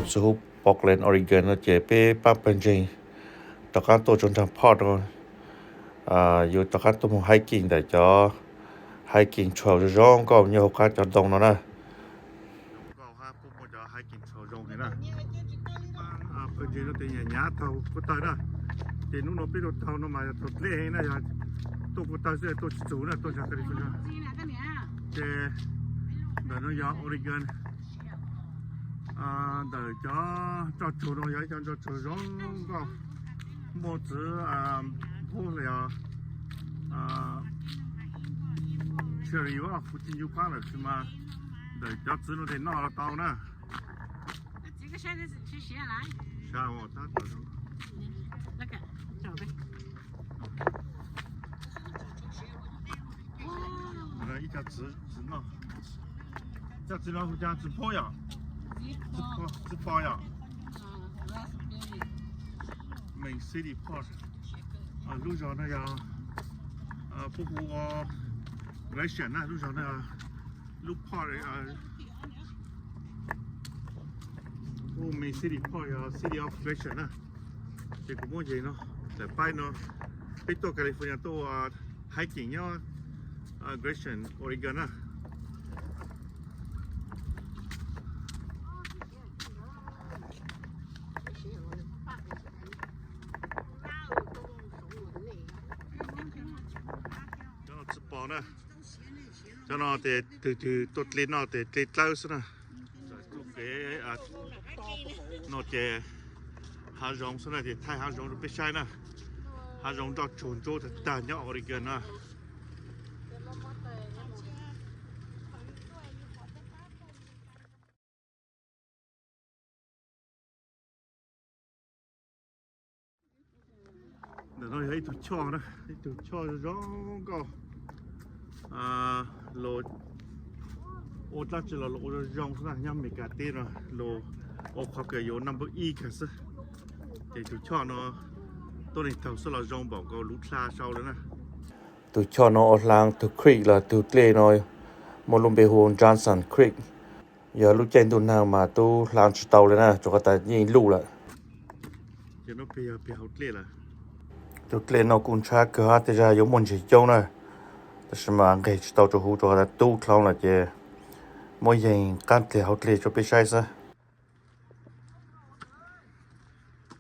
Txug huv Portland, Oregon no ces peb pab pawg ntseeg rov qaab tuaj tsuas nraag phoj rua, yuav rov qaab tuaj moog hiking ntawm cov hiking trail zoo zoo nkauj nyob huv qaab cov ntoo no na. Pawg ntseeg no tes nyam nyav taug ko taw na, ces nub no peb tuaj taug no mas yog taug dlej heev na, yog tuaj ko taw xwb tuaj tsi txug na, tuaj nraag California. Ces ntawm no yog Oregon, ntawm cov nroj tsuag no yog ib cov nroj tsuag zoo nkauj, muaj txiv npub los yog cherry ua kuv tsis ncu qab lawm tsis mas ntawm cov txiv no tes noj los tau na. Ib co txiv, txiv no, cov txiv no hu cas txiv phob yom? Txiv phob yom? Main City Park. Lub zog no yog puab hu ua Glacier na, lub zog no lub park, hu Main City Park yog City of Glacier na. Ces kuv muab yees no, tawm paib no, peb tuaj California tuaj ua hiking nyob Glacier, Oregon na. Cov no txiv pos na, cov no tes twg twg tuaj dle no tes dle dlawb xwb na. Txuj kev no ces hav zoov xwb na, ces thaij hav zoov rau peb saib na. Hav zoov nroj tsuag ntsuab tag tag nyob Oregon na. Ntawm no yog ib tug choj na, ib tug choj zoo nkauj. Los ua dlaab tsi los los ua zoo zoo xwb na, nyob Amelikas teb no los ua qhov kws yuav number ib kag xwb. Ces tus choj no tuab neeg taug xwb los zoo npaum nkaus luv dlha sau lawm na. Tus choj no ua hlaa tug creek los tug dlej no muaj lub npe hu Johnson Creek. Yog lub caij ntuj nag mas tub hlaa tsis tau li na, rua qhov tas yeej luj lawm. Tus dlej no kuj ntshab kawg hab, tej zag yuav muaj ntseeg coob na, tab sis mas nqeg tsis tau rua huv rua qhov tas tub dlhau lawm ces muab yeeg qaab dleg hauv dlej rua peb saib xwb.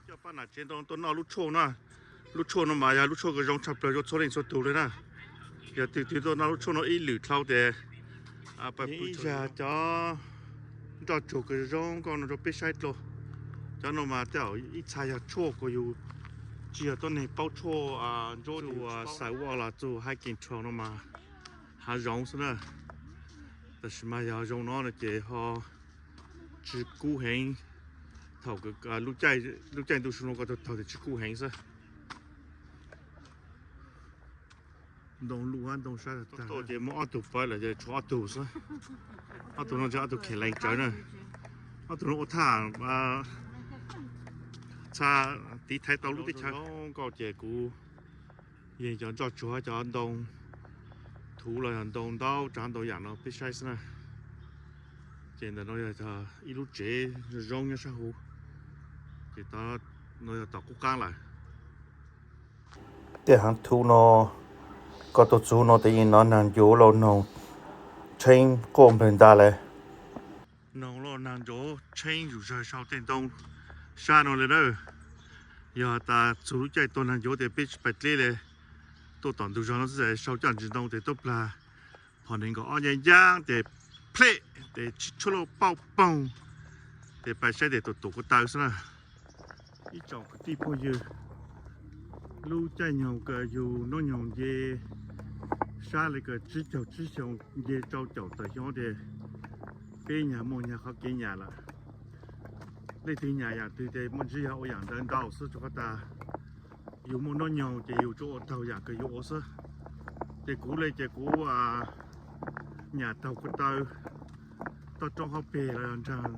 Coj pab nam tsev ntoo tuaj noj lub tshuaj na. Lub tshuaj no mas yog lub tshuaj kws zoo tshaj plawg rua txhua leej txhua tug li na. Yog twg twg tuaj noj lub tshuaj no ib lwm dlhau tes ib zag cov nroj tsuag kws zoo nkauj no rua peb saib dlua. Cov no mas tej zaum ib txha yog tshuaj kuas yug tsis yog tuab neeg paub tshuaj ntsuab, txuj sidewalk los txuj hiking trail no mas hav zoov xwb na. Tab sis mas yog zoo no no ces ho tsis kub heev. Thaum lub caij ntuj su no ko taug taug tes tsis kub heev xwb. Ntoo luj hab ntoo sab tag tag ces muaj ob tug pawg lawm ces tshuav ob tug xwb. Ob tug no ces ob tug kheev lees tsawv na. Ob tug no ua thaj txha tiv thaiv tau lub teb chaws zoo nkauj ces kuv yeej cov nroj tsuag cov ntoo thuv los yog ntoo ntaub tsav ntoo yam no peb saib xwb na. Ces ntawm no yog ib lub tsev zoo zoo nyob sab huv. Ces no yog tom qub qaab lawm. Tej haav thuv no koj tuaj txug no tes yeej nov naag ncuav lauj, noog tsheeb quaj nplawg nta lawm. Noog lauj naag ncuav tsheeb zuj zug sau tej ntoo sab no le na. Yog tas txug lub caij tuag naag ncuav tes peb tsis pais dleb le, tuaj tom ntug zog no xwb sau caj ntsis ntoo tes tuaj plag phom nees nkaum ob ncaab ncaab tes plheb tes tsis tshuaj lauj pauj poog tes pais saib tes tus tus ko taw xwb na. Ib tsoom kwv tij phooj ywg, lub caij nyoog kws yug nub nyoog nce sab le kws tsib caug tsib xyoo nce rau caum tawm xyoo tes peb nyag muaj nyag qhov kev nyam lawm. Leej twg nyam yaam twg tes muaj ntsib yog ua yaam ntawd ntau xwb rua qhov tas yug muaj nub nyoog ces yug tsuas ua taug yaam kws yug ua xwb. Ces kuv le ces kuv nyam taug ko taw toj roob hauv peg los yog nraag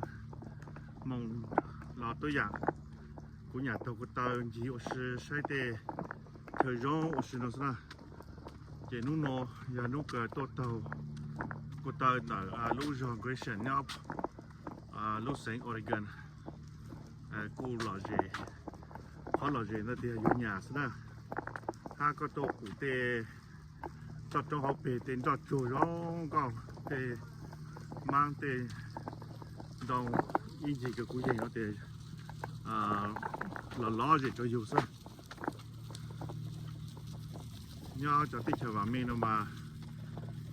moos los tub yaam. Kuv nyam taug ko taw ncig ua si saib tej chaw zoo ua si no xwb na. Ces nub no yog nub kws tuaj taug ko taw ntawm lub zog Gratiot nyob lub xeev Oregon. Kuj lom zem, qhov lom zem ntawd tias yuav nyam xwb na. Hab koj tuaj pum tej toj roob hauv pes tej nroj tsuag zoo nkauj, tej maab tej ntoo ib ncig kws kuv yeeg no tias los lom zem rau yug xwb. Nyob cov teb chaws vam meej no mas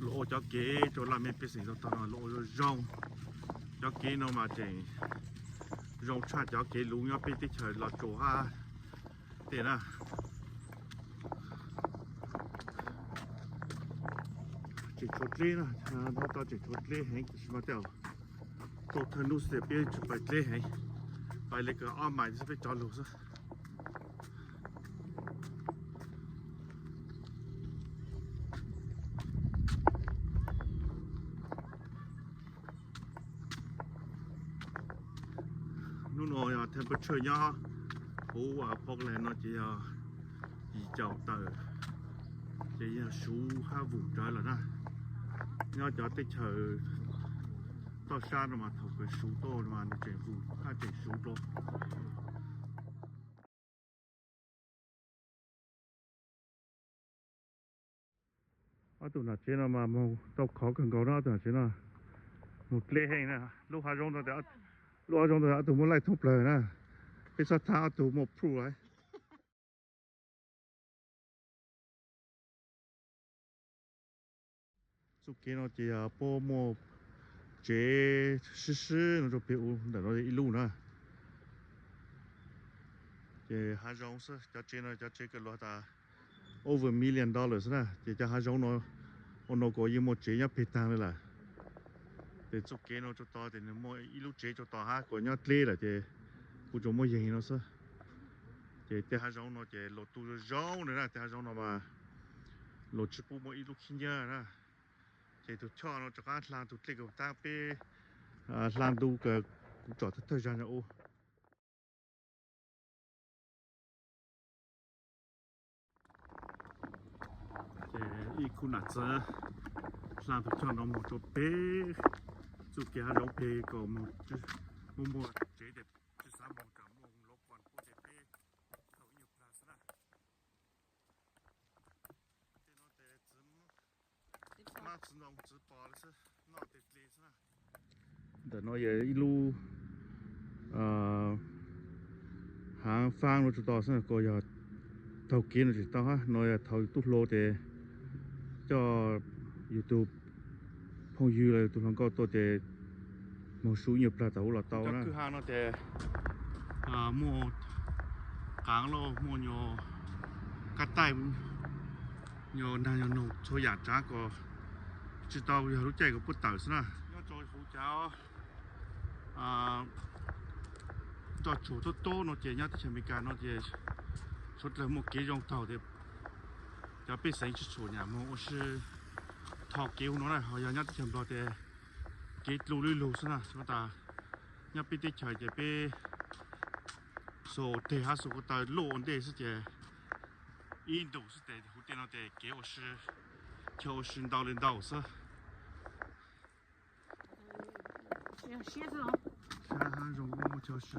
luag ua cov kev rau laj mej pej xeem tau tog no luag ua zoo zoo. Cov kev no mas tseem zoo tshaj cov kev luv nyob peb teb chaws Los Tsuas hab tej na. Tseem tshuav dleb na, tab tom tseem tshuav dleb heev tab sis mas tej zaum tau thawj hnub xwb peb tsis pais dleb heev, pais li kws ob mais xwb peb rov lug xwb. Hnub no yog temperature nyob huv Portland no ces yog yim caum tawm, ces yog suv hab vum rawv lawm na. Nyob cov teb chaws toj sab no mas thaum kws suv tuaj mas nws tseem vum hab tseem suv dlua. Ob tug nam tsev no mas moog tau khov kawg nkaus na, ob tug nam tsev no moog dleb heev na. Lub hav zoov ntawd, lub hav zoov ntawd ob tug muaj laij thoob plawg na. Peb txhob tham ob tug muaj proof lawm. Txuj kev no ces yog puab muaj tsev sib sib no rau peg u ntawm no ib lub na. Ces hav zoov xwb, cov tsev no cov tsev kws luag tas over million dollar xwb na, ces cov hav zoov no ua no kuas yeej muaj tsev nyob peg taag le lawm. Ces txuj kev no rau tod ces nws muaj ib lub tsev rau tod hab kuas nyob dleb lawm ces kuv tsuas muaj yeeg no xwb. Ces tej hav zoov no ces luag tu zoo zoo na, tej hav zoov no mas luag tsis pub muaj ib lub khib nyiab na. Ces tug choj no rov qab hla tug dlej kws taab peb hla ntu kws kuv tsom thawj thawj zag no ub. Ces ib khub nam txwv hla tug choj no moog rau peg txuj kev hav zoov peg kom moog, muaj muaj tsev tes tsi xav moog kom muaj lov kuas puab tes peb thaum ib nyuag plag xwb na. Tej no tes txwv mab txwv ntoo txwv pos xwb, noj tes dle xwb na. Ntawm no yog ib lub haav faab lub tsuj to xwb, kuas yog taug kev no tsis tau hab, no yog thaum tub hluas tes coj yug tug phooj ywg los yog tug hluas nkauj tuaj tes moog su ib nyuag plag thaum ub los tau na. Kwj ha no tes muaj qaav lauj, muaj nyuag kab taij, nyuag naag nyuag noog txhua yaam tsaav kuas tsis tau yog lub caij kuas puab tawm xwb na. Nyob rau huv cov nroj tsuag tob tob no ces nyob teb chaws Amelikas no ces suav dlawg muaj kev zoo taug tes cov pej xeem tsi tshua nyam moog ua si tho kev huv no na. Ho yog nyob teb chaws Nplog tes kev dlu lug lug xwb na, tsuav tas nyob peb teb chaws ces peb xuas teg hab xuas ko taw luaj ua ntej xwb ces ib ntus xwb tes huv tej no tes kev ua si, chaw ua si ntau li ntau xwb. Sab hab zoo muaj chaw ua si.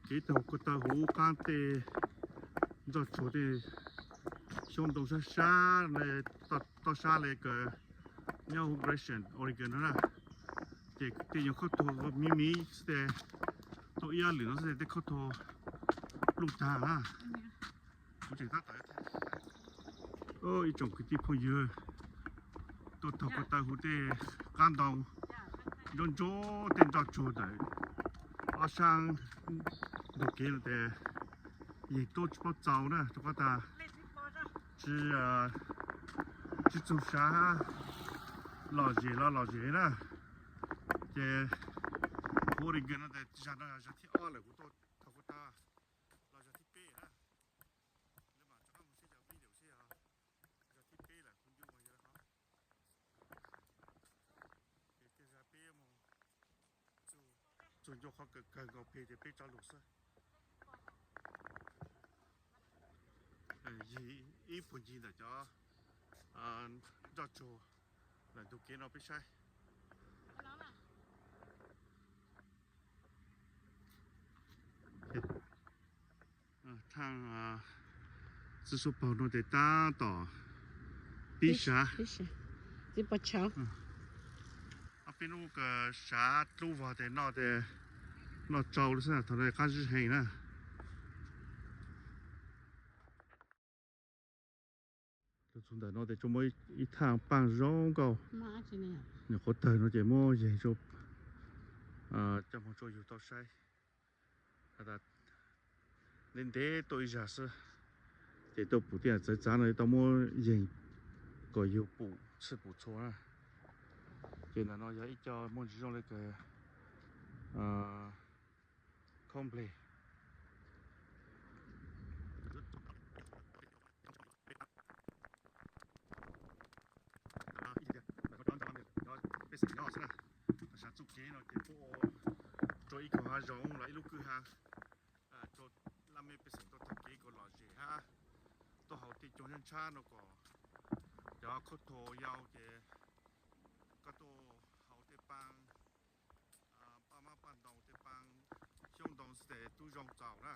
Kev taug ko taw huv qaab tej nroj tsuag tej xyoob ntoo sab sab, toj sab le kws nyob huv Gratiot, Oregon no na. Ces tej nyuag khaub thuas miv miv xwb tes, tau ib ob lwm no xwb tes tej khaub thuas pluj taag na. Kuv tseem tab tom ib tsoom kwv tij phooj ywg tuaj taug ko taw huv tej qaab ntoo ntsuab ntsuab tej nroj tsuag ntawm ob sab ntug kev no tes yeej tuab tsis paub txaus na, rua qab tas tsi, tsi txug sav lom zem los lom zem na. Ces huv Oregon no tes zag no zag thib ob lawm kuv tuaj taug ko taw, los zag thib peb na. Lawv mam rov qab mus saib cov video seb yog zag thib peb lawm kuv ncu mas yog hov. Ces tej zag peb mus txug ncua qhov kawg kawg nkaus peg ces peb rov lug xwb. Yig ib puag ncig ntawm cov nroj tsuag lawm ntug kev no peb saib. Thaaj txwb suab paug no ces tab tom pib sav. Ob peb hnub sav dlub vog ces noj, noj tsau lawm xwb, thaum no qab zib heev na. Txug ntawm no ces tsuas muaj ib thaaj paaj zoo nkauj. Nyuam qhuav tawg no ces muab yeeg coj moog rua yug tau saib. Has tas ntev ntev tuaj ib zag xwb, ces tuaj pum tej txawv txav no tau muab yeeg kom yug pum txhij pum txhua na. Ces ntawm no yog ib co muaj ntsis zoo le kawg khaub npleg. Pej xeem nyob xwb na, sav txuj kev no ces puab ua rua ib kaug haav zoov los ib lub kwj ha, rua laj mej pej xeem tuaj taug kev kom lom zem hab tuaj haus tej cov ntshab ntshab no kom cov khaub thuas yau ces koj tuaj haus tej paa, paj mab paj ntoo tej paa xyoob ntoo xwb ces tub zoo txaus na.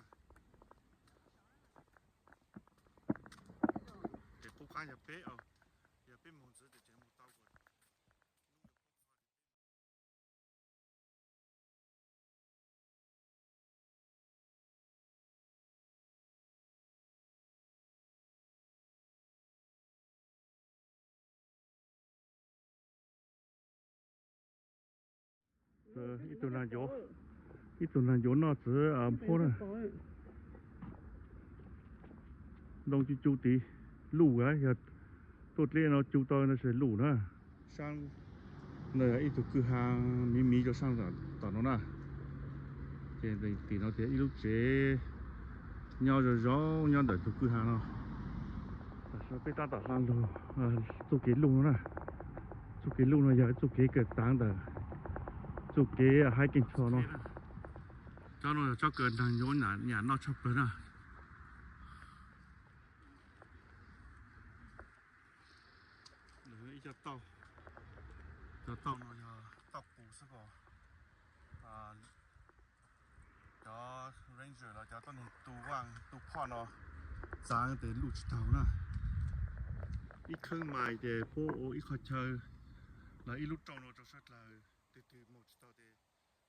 Ces qub qaab yog peb, yog peb moog ntxiv ces tseem moog tau kom Ib tug naag ncuav, ib tug naag ncuav noj txiv nphuab na. Ntoo cu cu tid, luj, yog tuaj dleb no cu tau no ces luj na. Saab no yog ib tug kwj ha miv miv rua saab tom no na. Ces tim no tias ib lub tsev nyob zoo zoo nyob ntawm tug kwj ha no. Peb taab tom hla lug txuj kev luj no na. Txuj kev luj no yog txuj kev kawg taav ntawm txuj kev hiking trail no. Tsob no yog tsob kws naag ncuav nyam noj tshaj plawg na. Ib co tauj, cov tauj no yog tauj qus xwb os. Cov ranger los cov tuab neeg tu vaaj tu phoj no txaav tes luj tsis taug na. Ib kheeb mais ces puab ua ib qho chaw los ib lub rooj no rau sab dlawg, twg twg moog tsis taug tes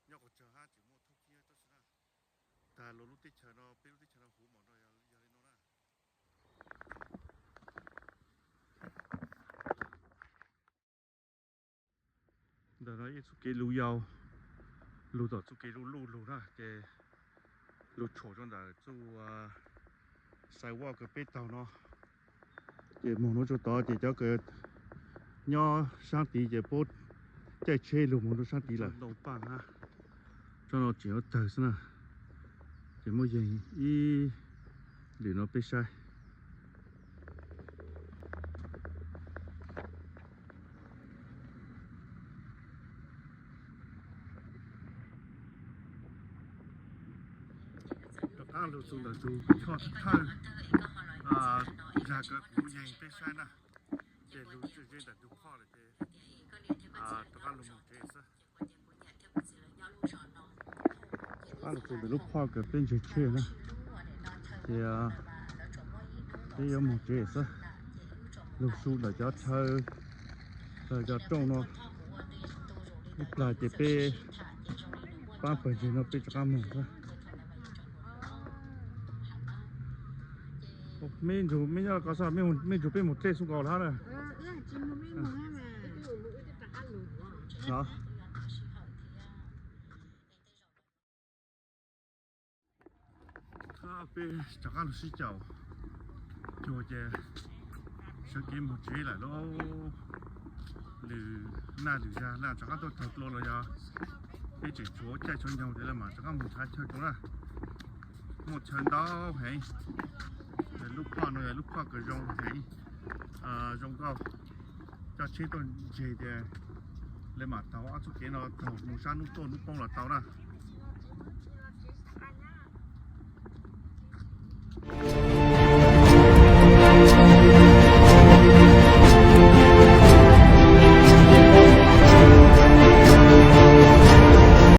nyob qhov tsawg hab tseem muaj thoob khib nyob tag na. Tag luas lub teb chaws no, peb lub teb chaws no huv maum no yog li no na. Ntawm no ib txuj kev lug yau, lug tom txuj kev luj luj lug na, ces lug tshuam rua ntawm txuj sidewalk kws peb taug no. Ces moog nuav rua tod ces cov kws nyob saab tid ces puab caij tsheb lug moog rua saab tid lawm. Ntoo paaj hab, tsob no tseem yuav tawg xwb na. Ces muab yeeg ib lwm no peb saib. Rov qaab lug txug ntawm tug phoj thawj, zag kws kuv yeeg peb saib na, ces lug ze ntawm tug phoj lawm ces rov qaab lug moog tsev xwb. Rov qaab lug txug ntawm lub phoj kws peb ntseg tsheb na, ces peb yuav moog tsev xwb. Lug su ntawm cov chaw, cov rooj no ib plag ces peb paab pawg ntseg no peb rov qaab moog xwb. Meb nrug, meb nyob ko xwb, mej nrug peb moog dlej xwb nkaus lawm hab na. Peb rov qaab lug sib caum cuag ces sawv kev moog tsev lawm lauj. Lwm naj lwm zag na rov qaab tuaj taug dlua los yog peb tseem tshuav caij tshuav nyoog ces lawv mam rov qaab moog nrhav chaw dlua na. Muaj chaw ntau heev. Lub phoj no yog lub phoj kws zoo heev, zoo nkauj. Coj tsheb tuaj ntseg ces lawv mam taug ob txuj kev no taug moog sab nub tuaj nub poob los tau na.